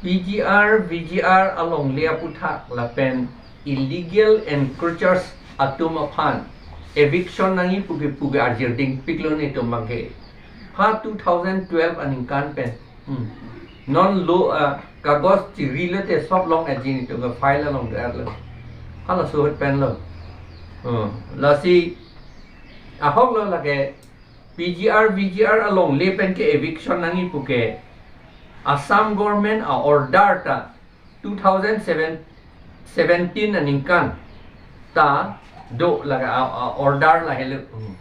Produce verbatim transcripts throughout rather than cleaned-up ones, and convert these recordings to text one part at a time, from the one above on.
P G R, V G R alongle aputhak lapen illegal encroachers atum aphan eviction nangji puke puke arjir dingpiklo netum abangke. Ha two thousand twelve aningkan pen. Hmm. Non lo, ah, kagos chiri lote sob long aji netum ke file along do-etlo. Halaso ahut penlo. Hmm. Lasi ahoklo lake P G R, V G R alongle pen ke eviction nangji puke Assam government a-order ta two thousand seven, seventeen aningkan ta do lake a, a-order lahelo. Hmm.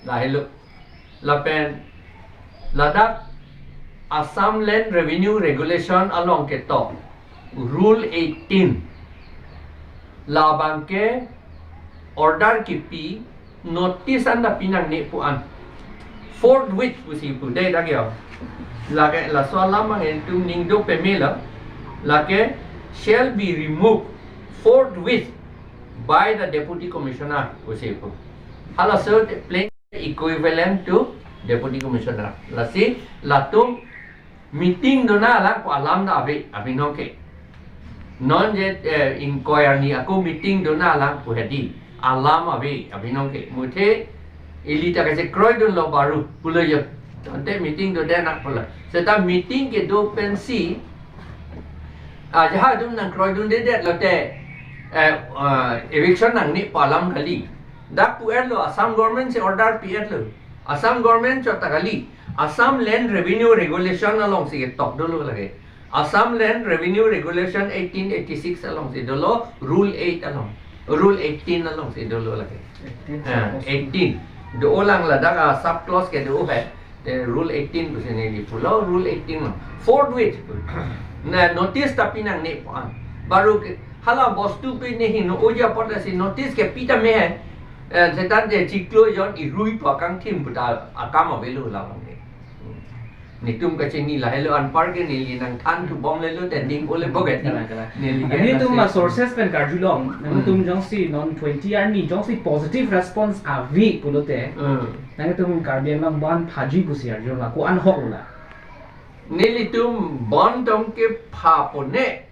Lahelo. Lapen ladak Assam Land Revenue Regulation along ketok Rule eighteen. Labangke order kipi notice anta pinangne pu an. Forthwith pusi pu dei dak yo. Lake laso alam abang netum ning do pemelo. Lake shall be removed forthwith by the Deputy Commissioner pusi pu. Halaso te plain equivalent to Deputy Commissioner. Lasi latum meeting dona lang pu alam ta ave, abinong ke. Non je, eh, inquiry ako meeting dona lang pu hedi. Alam ave, abinong ke. Muthe ili ta kachekroidunlo baru pulo yo. Ante meeting do de nak pulo. Seta meeting kedo pensi, ah, jahadum nangkroidunde det lote, eh, eh, eviction nangne pu alam kali. Dak pu-etlo, Assam government si order pi-etlo. Assam government chot ta kali. Assam Land Revenue Regulation alongsi ketok dolo lake. Assam Land Revenue Regulation eighteen eighty-six alongsi dolo, Rule eight along. Rule eighteen alongsi dolo lake. Eighteen. Ah, suppose. Eighteen. Do-o lang ladak a-sub clause ke do-o hai. Te Rule eighteen pusi neli pulo, Rule eighteen lo. Forthwith. Na notice ta pinangne pu an. Baru ke, hala bostu pi nehi no oja pot si notice kepi tame hai. Eh, seta je chiklo jon irui pu akangthim pu ta akam avelo labang ke. Hmm. Netum kachini lahelo anpar ke neli nangthan thubom lelo te ning ole boget. Kalang, kalang. Neli ke nelitum nasi ma sources pen karjulong, nangtum Hmm. jongsi non twenty arni jongsi positive response ave pulote. Hmm. Nangtum Karbi Anglong bandh phaji pusi arjulong, ko-an ahok lo la? Nelitum bandh tong kepha pone,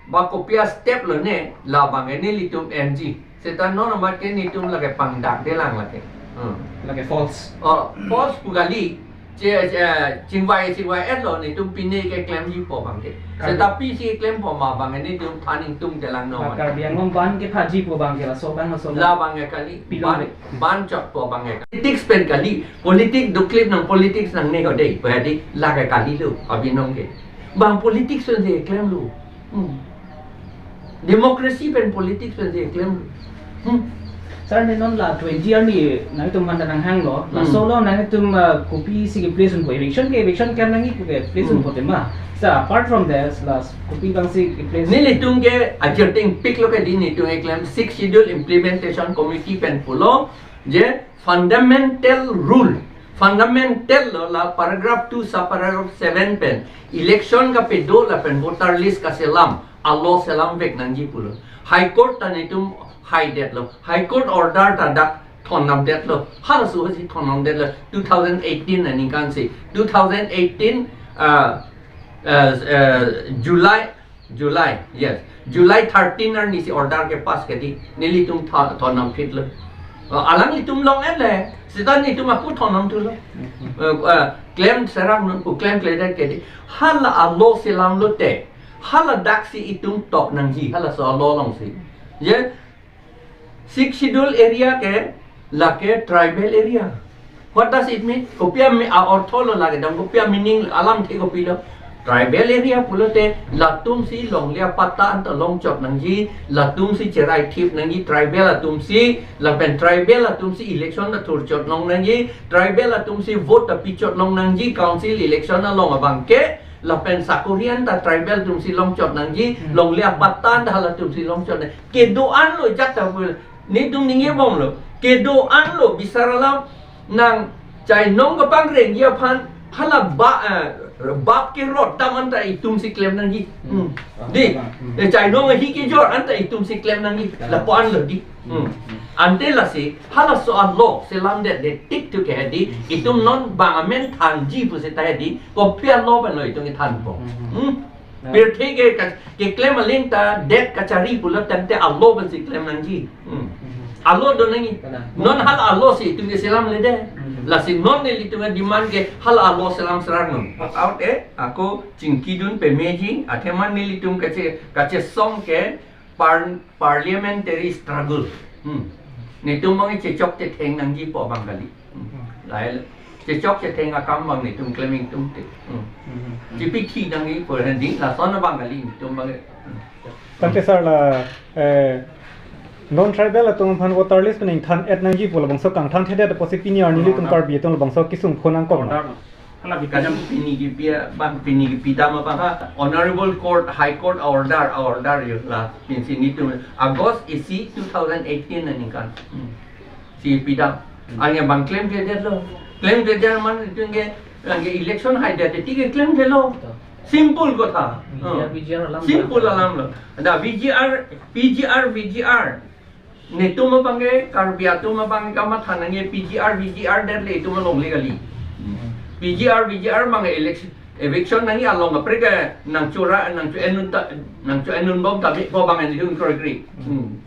ba kopi a-step lone, labang ke nelitum M G. Seta non amat ke netum lake pangdakdelang lake. Hmm. Lake false. Oh, false pu kali. Che, che, chingvai, chingvai-etlo netum pine keklemji pu abang ke. Karbi. Seta pisi keklempo ma abang ke netum than ingtungdelang non. Ba Karbi Anglong bandh kephaji pu abang ke laso abang laso abang. Labang ke kali. Pilong bandh, le. Bandh chot pu abang ke. Politics pen kali. Politics doklip nang politics nangne ho dei. Pu hedi lake kalilo abinong ke. Bang politics pensi klemlo. Hmm. Democracy pen politics pensi klemlo. Hmm. Sir, ne non la twenty arni nangtum aphan ta nanghanglo. Hmm. Laso lo nangtum, uh, kopisi ke-place unpo, eviction ke eviction klem nangji pu ke-place Hmm. unpo tema. Sir, apart from this, la kopi abangsi ke-place? Nelitum ke ajirting piklo ke di netum keklem Sixth Schedule Implementation Committee pen pulo je fundamental rule, fundamental lo la paragraph two sub paragraph seven pen election kapedo lapen voter list kaselam, a-law selamvek nangji pulo. High Court ta netum haidetlo. High Court order ta dak thondamdetlo. Halaso ahut si thondamdetlo. Two thousand eighteen aningkan si. Two thousand eighteen, uh, uh, uh, July, July, yes. July thirteen arni si order kepass ke di. Nelitum tho-, thondamphitlo. Uh, alanglitum long-et le. Seta netum ako thondamthulo. Uh, uh, klem serang non pu klemkledet ke di. Hala a-law selamlote. Hala daksi itum tok nangji, halaso a-law alongsi. Je, Sixth Schedule area ke lake tribal area. What does it mean? Kopi a-mi-, a-ortho lo lake dam, kopi a-meaning alamthe kopilo? Tribal area pulote latumsi longle apatta anta longchot nangji, latumsi cherai thip nangji, tribal atumsi, lapen tribal atumsi election ta thurchot long nangji, tribal atumsi vote ta pichot long nangji, council election along abang ke, lapen sakori anta tribal atumsi longchot nangji, Hmm. longle apatta anta halatumsi longchot nang. Kedo-an lo jat ta pu. Netum ningjebomlo. Kedo-an lo bisar alam nang chainong kapangrengji aphan hala ba, eh, bap kerot dam anta itumsi klem nangji. Hmm. Hmm. Di, Hmm. eh, chainong ahi kejor anta itumsi klem nangji. Kalang. Lapu-an lo di. Hmm. Hmm. Ante lasi, halaso a-law selamdetde tik tu ke hedi, Hmm. itum non bang amen thanji pu seta hedi, kopi a-law pen lo itum kethanpo. Hmm. Hmm. Pirthe ke ka-, keklem aling ta det kachari pulo tangte alo pensi klem nangji. Hmm. Alo do nangji. Kalang. Non hala alo si itum ke selamledet. Hmm. Lasi non nelitum demand ke hala alo selam serang non. Out eh, ako chingkidun pemeji, athema nelitum kache, kachesong ke par-, parliamentary struggle. Hmm. Netum abang chechok chetheng nangji pu abang kali. Hmm. Lahelo. Chechok chetheng akam abang netum klem ingtungte. Hmm. Hmm. Chipikhi nangji pu rending lason abang kali netum abang. Hmm. Tangte sir la, eh, non tribal atum aphan voter list pen ingthan-et nangji pu labangso kangthanthedet apotsi pini arni ilitum Karbi atum labangso kesung phonangkok na. Hala bikajam. Kasi pini kipi abang, pini kipi dam abang ha, Honorable Court, High Court order, order yo la, pensi netum August isi two thousand eighteen aningkan. Hmm. Si pidam. Hmm. Anke abang klemkledetlo. Klemkledet mane itum ke, anke election haidet, ti ke klemkledetlo. Betul. Simple kotha. VGR, Hmm. VGR alam Simple alam. Alamlo. Da VGR, PGR, VGR. Netum abang ke, Karbi atum abang ke kamatha nangji PGR, VGR det le itum alongle kali. Hmm. PGR, VGR abang ke election, eviction nangji along kaprek ke nangchora, nangcho-en un ta, nangcho-en unbom tame pu abang netum kori kri. Hmm.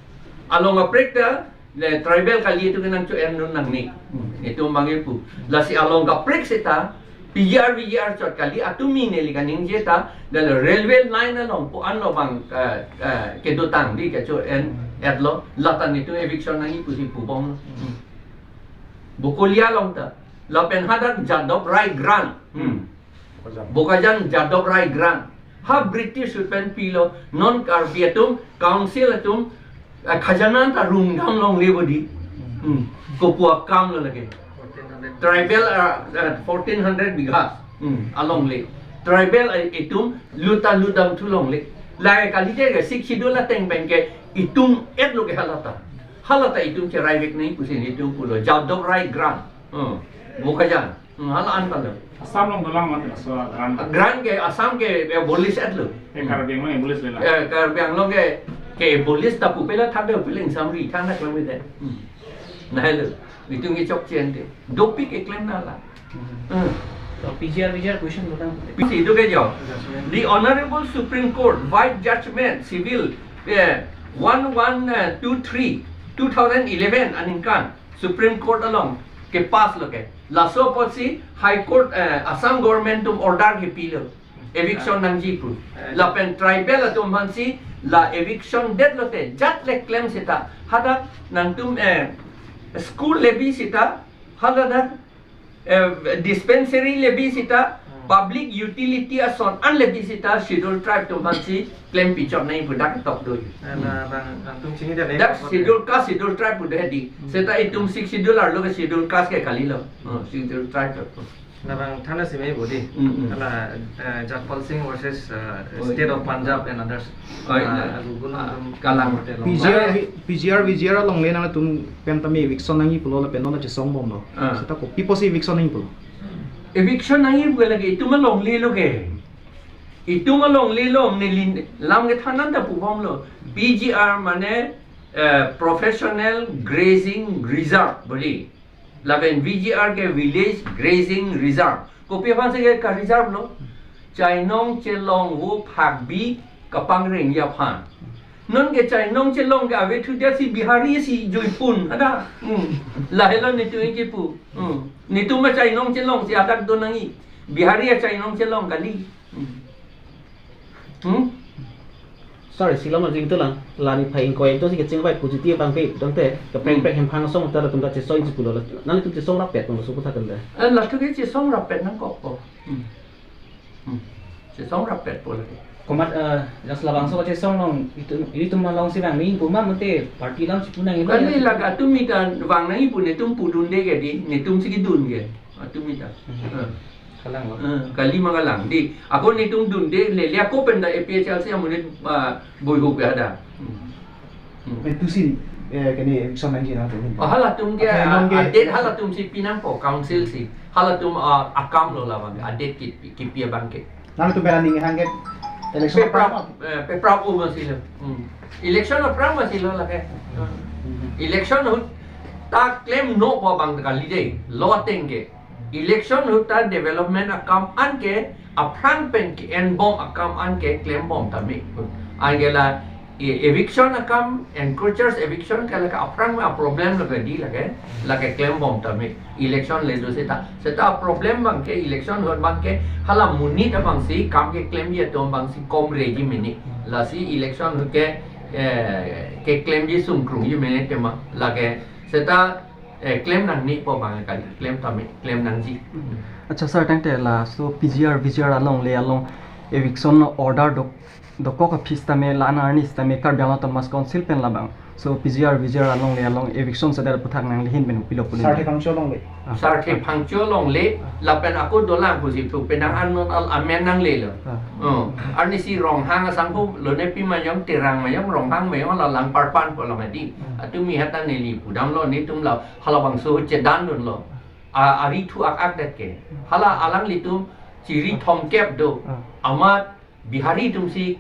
Along kaprek ta, le tribal kali itum ke nangcho-en un nangne. Hmm. Itum abang ke pu. Lasi along kaprek seta, PGR, VGR chot kali, atumi neli kaningje ta, dan railway line along pu anlo abang, eh, eh, kedotang di kacho-en-etlo, lata netum eviction nangji pusi pubom. Hmm. Bokolia along ta, lapen hadak Jadhav Rai Grant. Hmm. Bokajan Jadhav Rai Grant. Ha British pen pilo, non Karbi atum, council atum, eh, khajana ta rungdam longle bodi. Hmm. Kopi akam lo lake. Tribal, eh, eh, fourteen hundred bighas. Hmm. Alongle. Tribal, eh, itum lut ta lutdamthu longle. Lahai kali ke Sixth Schedule ateng pen ke itum-etlo ke halata. Halata itum cherai vek nangji pusi netum pulo. Jadhav Rai Grant. Hmm. Bokajan. Hmm, hala an palo. Assam along dolang mati laso grant. Grant ke Assam ke abolish-etlo. Eh, Karbi Anglong abolish lela. Eh, Karbi Anglong ke, ke abolish ta pupela thakde pupela ingsamri thang na klem de. Hmm. Lahelo. Itum ke chokche ante. Dopik ke klem nanglo. Hmm. Hmm. So, PGR, VGR question dolang. Pisi itu ke jo. The Honorable Supreme Court Vice Judgment Civil, eh, one one two three, two thousand eleven aningkan. Supreme Court along kepasslo ke. Laso apotsi High Court, eh, Assam government atum order kepilo. Eviction nangji pu. Eh. Lapen tribal atum aphansi la eviction detlote jat le klem seta. Hadak nangtum, eh, school levy seta. Hadak, eh, dispensary levy seta. Hmm. Public utility ason an levy seta Schedule Tribe atum aphansi klem pichot nangji pu dak tok do. Eh, na, bang, nangtum chini dak le. Dak Schedule Caste, Schedule Tribe pu de di. Hmm. Seta itum Sixth Schedule arlo ke Schedule Caste ke kalilo. Hmm. Oh, Schedule Tribe. Labang thansi mei bodi. Mm, mm. Hala, eh, Jagpal Singh versus, eh, Oh, State iya. of Punjab and others. Oh, iya. Ah, Google Ah, nangtum kalang. Hotel. PGR, PGR, VGR alongle nangtum pen tame eviction nangji pulo lapen non chesong bomlo. Ah. Seta kopi apotsi eviction nangji pulo. Eviction nangji pu lake itum alonglelo ke. Itum alonglelo, neli lam kethan an ta pubomlo. PGR mane, eh, Professional Grazing Reserve bodi. Lapen VGR ke Village Grazing Reserve. Kopi aphansi ke ka-reserve lo? Chainong chelong vo phakbi kapangrengji aphan. Non ke chainong chelong ke avethu detsi Bihari si juipon. Ada. Hmm. Lahelo netum ke pu. Hmm. Netum ma chainong chelong si adak do nangji. Bihari achainong chelong kali. Hmm. Hmm? Sorry, silom ajing tulang. Lani phai ingkoi to si kecheng bai puji ti bang pe dong te. Ke prek Hmm. prek hem phang song ta latum ta chesong si pulo la. Nangtum chesong rapet pon so kutha kan de. Eh, latum ke chesong rapet nangkok po. Hmm. Hmm. Chesong rapet po lake. Komat, eh, jas labangso chesong long itum, itum alongsi bang mi puma mate party lam si punang ilo. Kali ya. Lake atum mita bang nangji pu netum pudunde ke di, netum si kidun ke. Atum mita. Hmm. Eh. Kalang lo. Eh, kali ma kalang. Di, ako netum dunde, le, le ako pen ta APHLC amonit, ah, boi ho pe ada. Hmm. Hmm. Pen tu si, eh, kene eviction nangji nangtum. Oh, halatum ke, Apa ah, nang ke ah, date halatum si pinangpo, council si. Halatum, ah, akam lo labang, ah, date ki, kipi abang ke. Nangtum berani hang ke election Peprap, apa? Eh, peprap o masilo. Hmm. Election aphrang masilo lake. Hmm. Election ahut ta klemnokpo abang kali de. Lo ateng ke. Election ahut ta development akam an ke aphrang pen ke-enbom akam an ke klembom tame. Anke la e-, eviction akam, encroachers eviction ke lake aphrang a-problem lake di lake, lake klembom tame. Election le do seta. Seta problem abang ke election ahut abang ke hala monit abang si kam keklemji atum abang si kom reji mene. Lasi election ahut ke, eh, keklemji sungkrungji mene tema. Lake seta, eh, klem nangnepo abang kali, klem tame, klem nangji. Acha sir, tangte laso P G R V G R alongle along eviction order dok, dokok aphi sitame la-an arni sitame Karbi Anglong Autonomous Council pen labangso P G R V G R alongle along eviction seta aputhak nanglihin pen pilo puli. Sarthe Phangcho alongle. Ah. Sarthe Phangcho alongle, lapen ako dolang pusi thu penang an non al amen nanglelo. Ah. Oh, arnisi Ronghang asangho lone pi mayong, Terang mayong, Ronghang mayong, la Langparpan pu along adi. Hmm. Atum mi hata neli pudamlo, netum la halabangso chedandunlo. A, ari thu ak-ak det ke. Hala alanglitum chiri thomkep do. Ah. Amat Bihari atum si,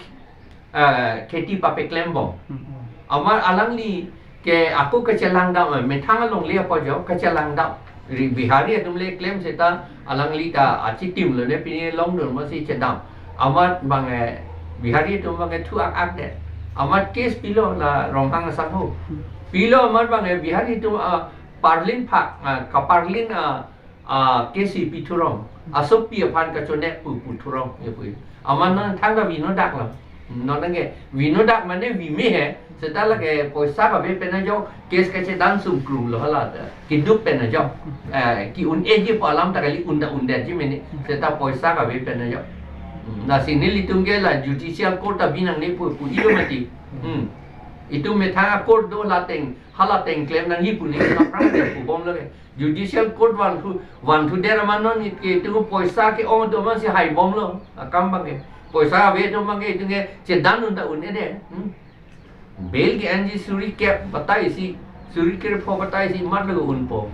eh, kheti papeklembom. Hmm. Amat alangli ke ako kachelang dam, eh, methang alongle apo jo, kachelang dam. Ri Bihari atum le klem seta alangli ta achitim lone pini longdun masi chedam. Amat abang, eh, Bihari atum abang, eh, thu ak-ak det. Amat case pilo la Ronghang asangho. Hmm. Pilo amat abang, eh, Bihari atum, ah, parlin phak, ah, kaparlin, ah, ah, case pi thurong. Asopi aphan kachone pu pu thurong, ye pu. Amat non thangta vino dak lo. Non nangke vino dak mane vime he. Seta lake poisa kave pen ajok, case kachedan sungkrunglo hala ta. Kiduk pen ajok. Eh, ke-un-eji pu alam ta kali, un ta undetji mene. Seta poisa kave pen ajok. Hmm, lasi nelitum ke la judicial court ta bi nangne pu pu ilo mati. Hmm. Itum methang a-court do, la ateng, hala ateng klem nangji pu ne, la prang de pu bomlo ke. Judicial court vanthu, vanthu der amat non ke itum poisa ke-ong atum si haibomlo, akam abang ke. Poisa ave atum abang ke itum ke chedandun ta un-e det. Hmm. Bail ke-enji suri kep batai si, suri krepho batai si mat lo unpo.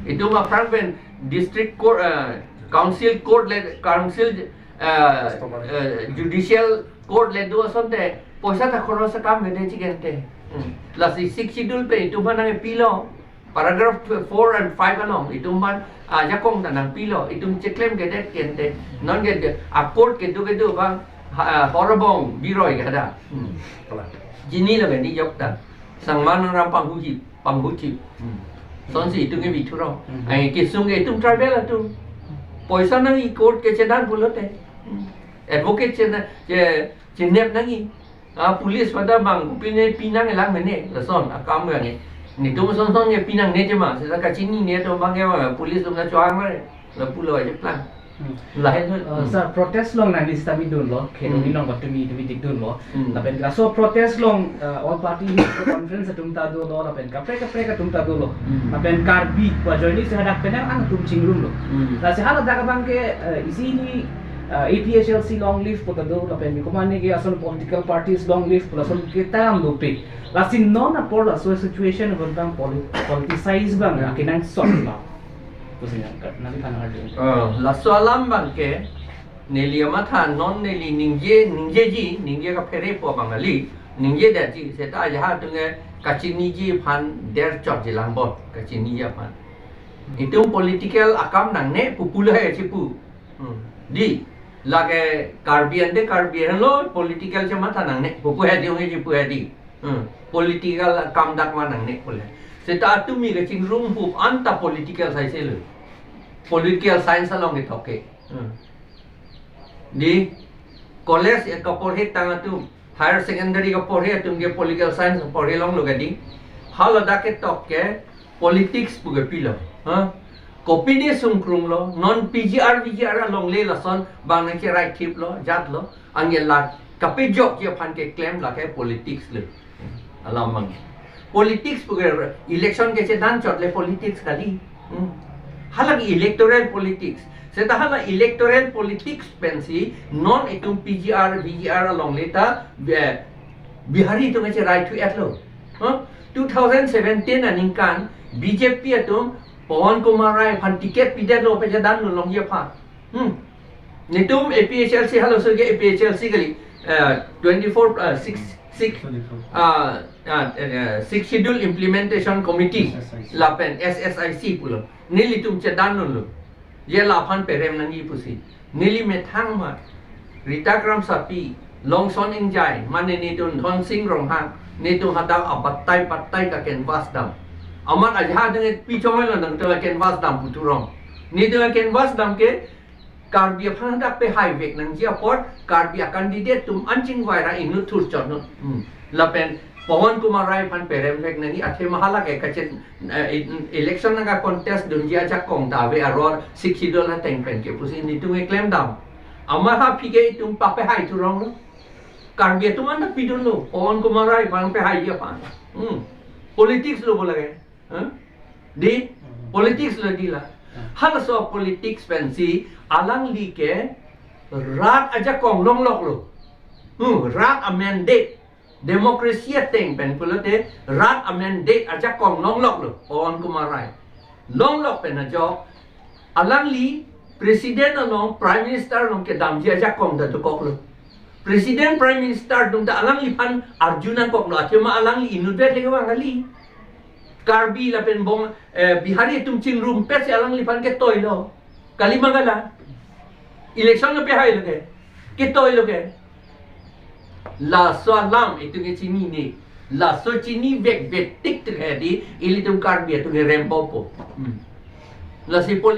Itum aphrang pen district court, eh, council court le, council, eh, eh, judicial court le do asonte, poisa ta khoros akam ke de chikente. Hmm. Lasi Sixth Schedule pen itum aphan nangpilo. Paragraph four and five along itum aphan, ah, ajakong ta nangpilo, itum cheklem ke det kente. Non ke de, a-court kedo kedo abang, ha, ah, Horobong biroi ke ada. Hmm. Kalang. Chinilo ke ni jok ta. Sangma Nongram panghuji, panghuji. Hmm. Sonsi itum ke bi thurong. Hmm. Ai kesung ke itum tribal atum. Poisa nangji court ke chedan pulote. Hmm. Advocate chena, che, chenep nangji. Ah, police pada abang, kopine pinang elang mene, lason akam abang ke. Netum son son ke pinangne chema, seta kachinine atum abang ke, police atum ta chohang mare, lapulo aja plan. Hmm. Lahai tu. Uh, hmm. Sir, protest along nangli sitame dunlo, kheroni, hmm, along patumi tumi dik dunlo. Hmm. Lapen laso protest along, uh, all party conference atum ta dolo, lapen kaprek kaprek atum ta dolo. Hmm. Lapen Karbi pu ajoine si hadak penang an atum chingrumlo. Hmm. Lasi haladak abang ke, uh, isi hini, uh, A P H L C long live pu ta do, lapen mi komane ke ason political parties long live pu lason ke taram dope. Lasi non apor laso situation abang poli-, politicize abang, hmm, akenangsot lo. Pusi nang, nangli aphan arju. Oh, laso alam abang ke, neli amatha non neli ningje, ningjeji, ningje kaphere po abang kali, ningjedetji, seta ajahak atum ke kachiniji aphan der chotji lang bot, kachiniji aphan. Itum political akam nangne pu pulo he chipu. Hmm. Di, lake Karbi ante Karbi henlo political chematha nangne pu pu he di, ong he chipu he di. Hmm. Political akam dak ma nangne pule. Seta atumi kachingrum hup anta political science lo. Political science along kethok ke. Hmm. Di college ya kaporhe tang atum, higher secondary kaporhe atum ke political science porhe longlo ke di. Haladak ketok ke politics pu ke pilo. Ha? Kopine sungkrunglo, non P G R, V G R alongle lason abang nangcherai thiplo, jatlo, anke la kapejokji aphan keklem lake politics lo. Alam abang. Politics pu ke election kechedan chot le politics kali. Hmm. Halake electoral politics. Seta hala electoral politics pensi non itum P G R, V G R alongle ta, eh, Bihari atum kacherai thu-etlo. Huh? Two thousand seventeen aningkan B J P atum Pawan Kumar Rai aphan ticket pidetlo, pechedan nulongji aphan. Hmm. Netum A P H L C, halaso ke A P H L C kali, eh, twenty-four, eh, six, six, twenty-four. Ah, ah, eh, Sixth Schedule Implementation Committee, S S I C. Lapen S S I C pulo. Nelitum chedan dunlo. Je laphan perem nangji pusi. Neli methang ma, Rita Kramsapi, Longson Engjai, mane netum Dhonsing Ronghang, netum hadak abatai batai ka canvass dam. Amat ajahak deng et pi chongai lo nangtum canvass dam pu thurong. Netum canvass dam ke Karbi aphan hadak pehai vek nangji apot, Karbi a-candidate atum anching vaira inut thurchot non. Hmm. Lapen Pawan Kumar Rai aphan perem vek nangji, athema hala ke kachin, eh, election nangka contest dunji ajakong ta ave aror Sixth Schedule ateng pen ke pusi netum keklem dam. Amat ha phi ke itum papehai thurong lo. Karbi atum anta pidun lo, Pawan Kumar Rai aphan pehai aphan. Hmm. Politics lo bola ke. Huh? Di? Hmm. Politics lo di la. Hmm. Halaso politics pensi alangli ke rat ajakong longlok lo. Hmm, rat a-mandate. Democracy ateng pen pulote rat a-mandate ajakong longlok lo, Pawan Kumar Rai. Longlok pen ajok, alangli president along, prime minister along kedamji ajakong ta dokok lo. President, prime minister atum ta alangliphan arju nangkok lo, athema alangli inutvet le kevang kali. Karbi lapen Bong, eh, Bihari atum chingrumpet si alangliphan ketoi lo. Kali ma kala. Election lo pehai lo ke. Ketoi lo ke. Laso alam itum ke chinine. Laso chini vek betik tik hedi ilitum Karbi atum ke rembompo. Hmm. Lasi poli-